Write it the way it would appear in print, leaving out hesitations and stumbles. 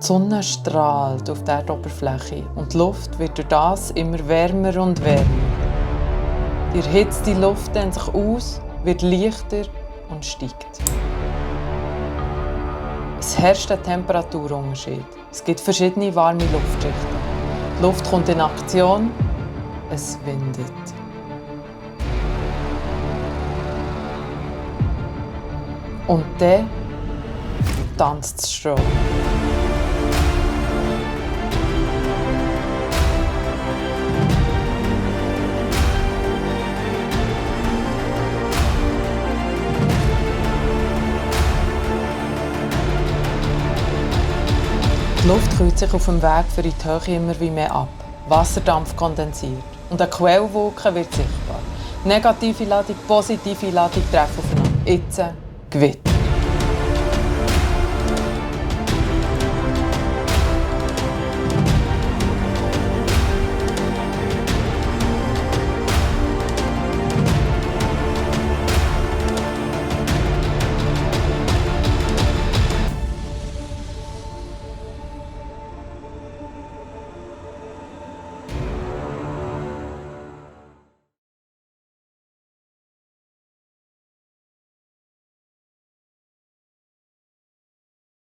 Die Sonne strahlt auf die Erdoberfläche und die Luft wird durch das immer wärmer und wärmer. Die erhitzte Luft dehnt sich aus, wird leichter und steigt. Es herrscht ein Temperaturunterschied. Es gibt verschiedene warme Luftschichten. Die Luft kommt in Aktion, es windet. Und dann tanzt das Stroh. Die Luft kühlt sich auf dem Weg für die Höhe immer wie mehr ab. Wasserdampf kondensiert und eine Quellwolke wird sichtbar. Negative Ladung, positive Ladung treffen aufeinander. Jetzt Gewitter.